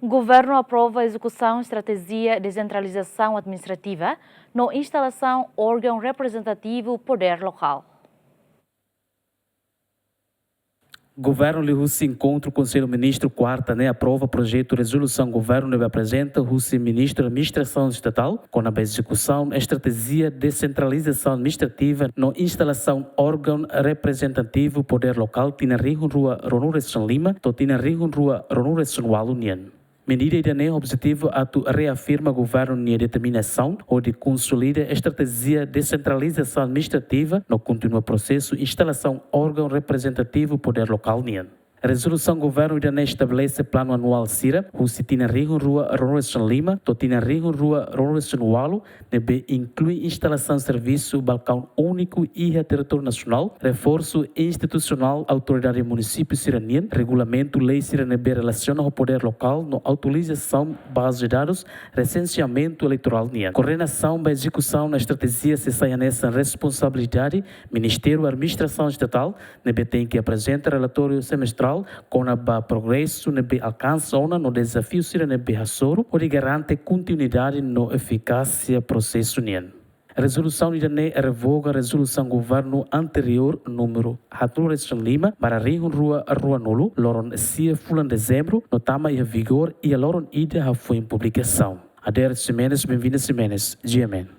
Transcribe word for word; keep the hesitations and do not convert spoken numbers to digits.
Governu aprova ezekusaun estratéjia desentralizasaun administrativa no instalasaun órgaun reprezentativu podér lokál. Governu liuhusi enkontru Konsellu Ministru kuarta ne'e aprova projetu rezolusaun governu ne'ebé aprezenta husi Ministru Administrasaun Estatál kona-ba ezekusaun estratéjia desentralizasaun administrativa no instalasaun órgaun reprezentativu podér lokál tinan rihun rua ruanulu-resin-lima to'o tinan rihun rua ruanulu-resin-ualu nian. Medida ida-ne'e objetivu atu reafirma governu nia determinasaun hodi konsolida estratéjia desentralizasaun administrativa no kontinua prosesu instalasaun órgaun reprezentativu podér lokál nian. Rezolusaun governu ida-ne'e estabelese planu anuál sira husi tinan rihun rua ruanulu-resin-lima to'o tinan rihun rua ruanulu-resin-ualu, ne'ebé inklui instalasaun servisu balkaun úniku iha territóriu nasionál, reforsu institusionál autoridade munisípiu sira-nian, regulamentu lei sira ne'ebé relasiona ho podér lokál no atualizasaun baze dadus resensiamentu eleitorál nian. Koordenasaun ba ezekusaun estratéjia sei sai hanesan responsabilidade Ministériu Administrasaun Estatál, ne'ebé tenke aprezenta relatóriu semestrál kona-ba progresu ne'ebé alkansa ona no dezafiu sira ne'ebé hasoru, hodi garante kontinuidade no efikásia prosesu nian. Rezolusaun ida-ne'e revoga rezolusaun governu anteriór númeru haatnulu-resin-lima barra rihun rua ruanulu, loron sia fulan Dezembru, no tama iha vigór iha loron ida hafoin publikasaun. Ader Ximenes, Benvinda Ximenes, G M N.